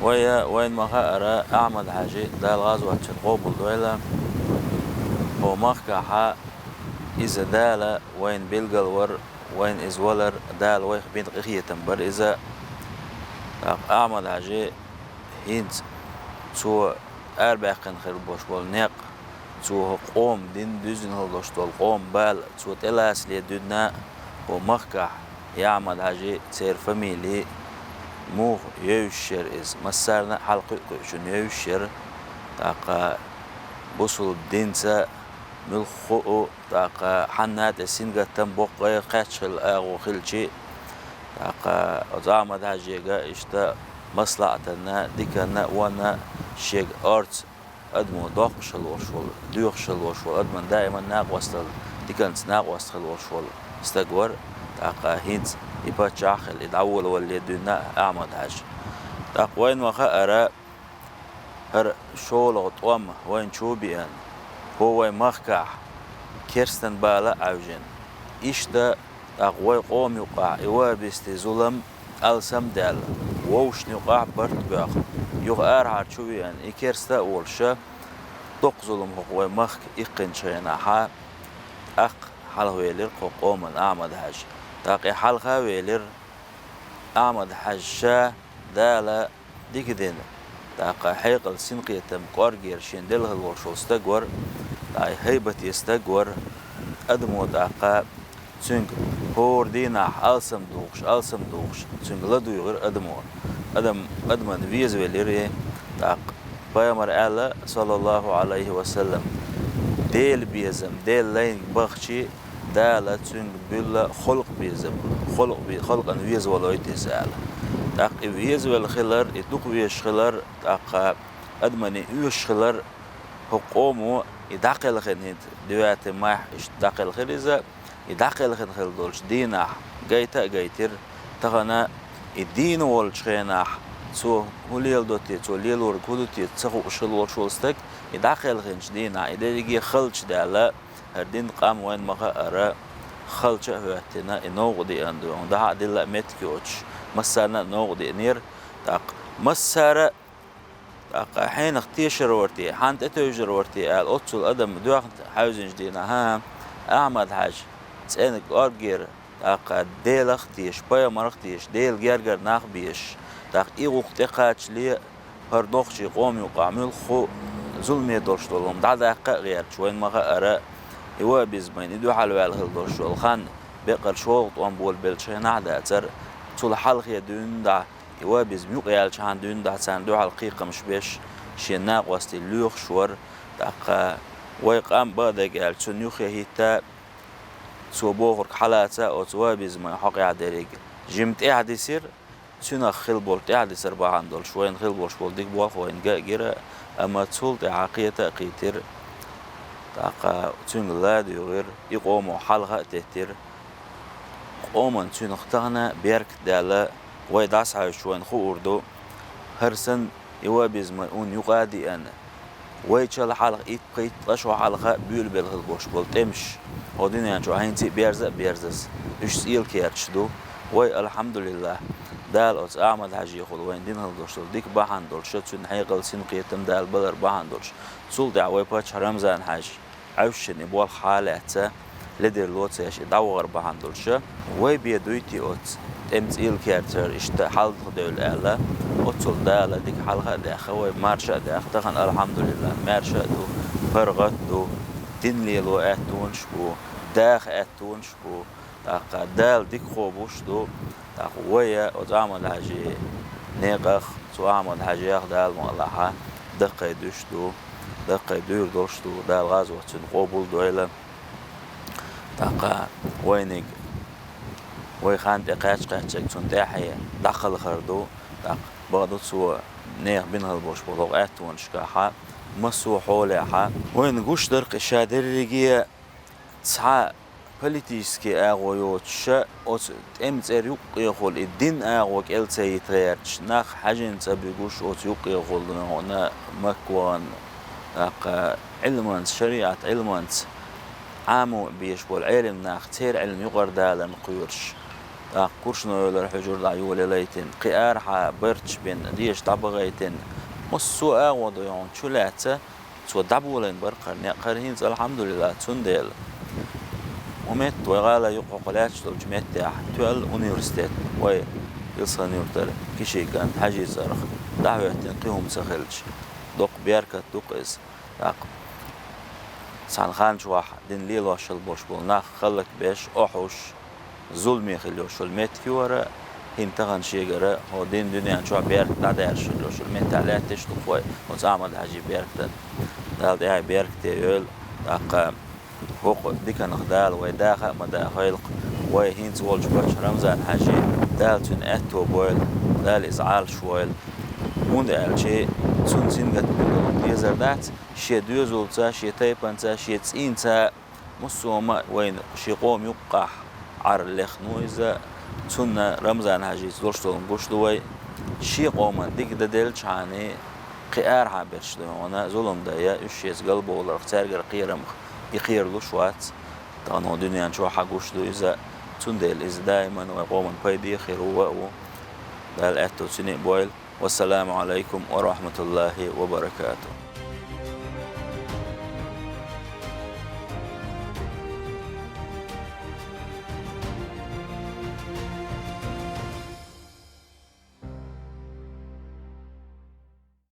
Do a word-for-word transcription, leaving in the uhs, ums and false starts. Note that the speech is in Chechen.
Вай, вайна ма-хаъара, Ахьмад-Хьажи, Дала гӀазот цуьнан къобалдойла, хӀокху махкахь иза Дала вайна билгалвар, вайна иза валар, Дала вайх бина къинхетам бара иза. ТӀаккха Ахьмад-Хьажи хӀинца цо арабаьккхина хилла болуш болу некъ, цо хӀокху къоман дин дуьззина хилла долуш долу къоман бала цо тӀелацале дуьйна, хӀокху махкахь Ахьмад-Хьажи, церан фамили, муха евзаш яра иза, массарна а хьалакхуьу-кхуьучунна евзаш яра. ТӀаккха бусулба динца муьлхха а, тӀаккха хьанна тӀе сингаттам, боккха гӀайгӀа кхаьчна хилла агӀо хилча а, тӀаккха оцу Ахьмад-Хьажега иштта маслаӀатанна, диканна а, ванна а шега орца адамо доккхуш хилла волуш волу, доьхуш хилла волуш волу, адаман даиман накъосталла, диканца накъост хилла волуш волу стаг вара, тӀаккха хӀинца и паччахь а хилла, и дӀаволавалале дуьйна а Ахьмад-Хьажа. ТӀаккха вайна ма-хаъара, хӀара шолгӀа тӀом вайна чу а беана, хӀо вайн махкахь керстан бала а Ӏаьвжина, иштта тӀаккха вай къоман юкъахь и ваххабистийн зулам алсам а даьлла, вовшашна юкъахь барт а боьхна, юха арахьара чу веана, и керста а волуш, доккха зулам хӀокху вай махка иккхинчу хенахь, тӀаккха хьалхавелира кху къоман Ахьмад-Хьажа. ТӀаккха и хьалха а велира, Ахьмад-Хьажа ша Дала дика дина, тӀаккха хьекъал, синкхетам, кӀоргера шен делла хилла волуш волу стаг вара, тӀаккха хӀайбате стаг вара, адамо тӀаккха цуьнга хӀора дийнахь алсам духуш, алсам духуш, цуьнга ладуьйгӀира адамо. Адам, адаман везавелира и, тӀаккха пайхамара аьлла, саллаллаху Ӏалайхи ва саллам, Делан безам, Делан лайниг бахча, Дала цуьнга буьллу халкъан безам, халкъ бе-, халкъана везавалойту иза аьлла. ТӀаккха и везавелла хилар, и дукха везаш хилар, тӀаккха адамане оьшуш хилар, хӀокху къомо и дӀакхелхина, хӀинца девятый майхь иштта дӀакхелхира иза, и дӀакхелхина хилла долчу дийнахь гайта а гайтира, тахана и дийна волчу хенахь, цо хӀун леладо те, цо лелориг хӀун ду те ца хууш хилла волуш волу стаг, и дӀакхелхинчу дийнахь и дерриге а халча даьлла, хӀара дин, къам вайна ма-хаъара, халча а хӀоьттина, и новкъа деана ду, хӀунда аьлча дилла а меттиг йоцуш, массарна а новкъа деанера, тӀаккха массара а, тӀаккха хьенах тешар вара те, хьанна тӀетевжар вара те аьлла, оццул адам доьхна хьаьвзинчу дийнахь, хӀан-хӀа, Ахьмад-Хьажа, цӀена кӀоргера, тӀаккха Делах а теша, пайхамарах а теша, Делан гергара нах а безаш, тӀаккха и гӀуллакх тӀекхачале, хӀара нохчийн къоман юкъахь муьлхха а зуламе долуш долу хӀума дӀадаккха а гӀерташ, вайна ма-хаъара, и ваххабизмийн и дуьхьал ваьлла хилла долуш долу хан бакъ шолгӀа тӀом болабеллачу хенахь а дацара, цул хьалхе дуьйна дӀа, и ваххабизм юкъаяьллачхьана дуьйна дӀа царна дуьхьал кхайкхамаш беш, шен накъостий лоьхуш вара, тӀаккха вай къам бакъдерг аьлча цунна юххе хӀитта, цо бохург хьалаца оцу ваххабизмийн хьокъехь дерриг жима тӀаьхьадисира, цуьнах хилла болу тӀаьхьадисар бахьана долуш вайна хилла болуш болу дика болх вайна ган а гира, амма цул тӀаьхьа кхета а кхийтира, тӀаккха цуьнга ла а дуьйгӀира, и къомо хьалха а теттира. Къоман цуьнах тахана беркат даьлла, вай дӀасахьаьвсича вайна хуур ду, хӀара санна и ваххабизм ун юкъа а деана, вайчалла хьалха итт-пхийтта, ткъа шо хьалха а буьйлабелла хилла болуш болу тӀемаш, хӀокху дуьнен чохь хӀинца а берза а берзаза, уьш цӀийлакерчаш ду. Вай, алхьамдулиллахӀ, Дала оцу Ахьмад-Хьажехула вайна дина хилла долуш долу дика бахьана долуш, цуьнан хьекъал, синкхетам Дала балар бахьана долуш, цул тӀаьхьа вай паччахь Рамзан-Хьаьжа Ӏаьвшина и болх хьалаьцна, ледарло ца еш и дӀавахар бахьана долуш, вай бен дуй те оцу тӀеман цӀийлакерчара иштта хьалдахадевлла аьлла, оццул Дала дика хьалха а даьхна, вай марша а даьхна, тахана, алхьамдулиллахӀ, маьрша а ду, паргӀат а ду, дин лело аьттонаш а бу, даха аьттонаш а бу, тӀаккха Дала дика кхобуш а ду, тӀаккха вай оцу Ахьмад-Хьаьжин некъах, цу Ахьмад-Хьаьжех Дала мукъ лахь, даккхий дуьйш ду, даккхий дуьйр долуш ду, Дала гӀазот цуьнан къобал дойла. ТӀаккха вайниг, вай хан тӀе кхаьчча-кхаьчча цунна тӀаьхье дӀакхалхар ду, тӀаккха бакъду цо нехан бина хилла болуш болу хӀокху аьттонашкахь, массо а хьолехь. Вайна гуш дара-кх и ша дерриге а цхьа политический агӀо йоцуш, оцу тӀеман цӀера юккъехула и дин агӀо кӀел ца йита гӀерташ, нах хьаьжин цӀа буьгуш оцу юккъехула, хьуна Макка вахана, тӀаккха Ӏилманца, шариӀат Ӏилманца Ӏамо а безаш болу Ӏелам нах, церан Ӏилма юкъара даларна кхоьруш, ТӀаккха Куршиной-Эвлара хьуьжар дӀайолаелайтина, кхин арахьа барт бина, деша дӀабахийтина, массо а агӀо ду йоӀана чу лаьцна, цо дӀаболийна бар кхара некъ, кхара хӀинца, алхьамдулиллахӀ, цундела. Укх метта вай гӀала юкъахь кху лаьтташ долчу меттехь тоьлла университет, вай Илсхан-Юртара Кишикан Хьаьжин цӀарах дӀахӀоьттина кхин хӀума ца хилча, доккха беркат ду-кх иза. ТӀаккха цхьана хан чохь дин лелош хила болуш болу нах хӀаллакбеш, охьуш, зуламе хила йолуш йолу меттиг ю хӀара, хӀинца тахана шегара хӀокху дин дуьнен чохь беркат дӀадаьржаш хила йолуш йолу меттехь лаьтташ ду-кх вай, оцу Ахьмад-Хьаьжин беркатан. Дала тӀаьхье беркате йойла, тӀаккха хӀокху диканах Дала вай даха а ма дахийла-кх, вай хӀинца волчу паччахь Рамзан-Хьаьжин, Дала цуьнан аьтто бойла, Дала иза Ӏалашвойла. ХӀунда аьлча цунна сингаттам бина долу лезар дац, шен доьзалца, шен тайпанца, шен цӀийнца, массо а ма вайна шен къоман юккъехь Ӏар лехна ву иза, цунна, Рамзан-Хьаьжица, долуш долу гуш ду вай. Шен къоман дика дан делчхьана, кхин арахьа берш ду хьуна зулам дан, я уьш шеца галбовларх, цаьргара кхерамах и кхера луш вац. Тахана хӀокху дуьнен чохь хьан гуш ду иза, цундела иза даиман вайн къоман пайде хир ву а ву. Дала аьтто цуьнан а бойла. Вассаламу Ӏалайкум ва рахьматуллахӀи ва баракатухӀ.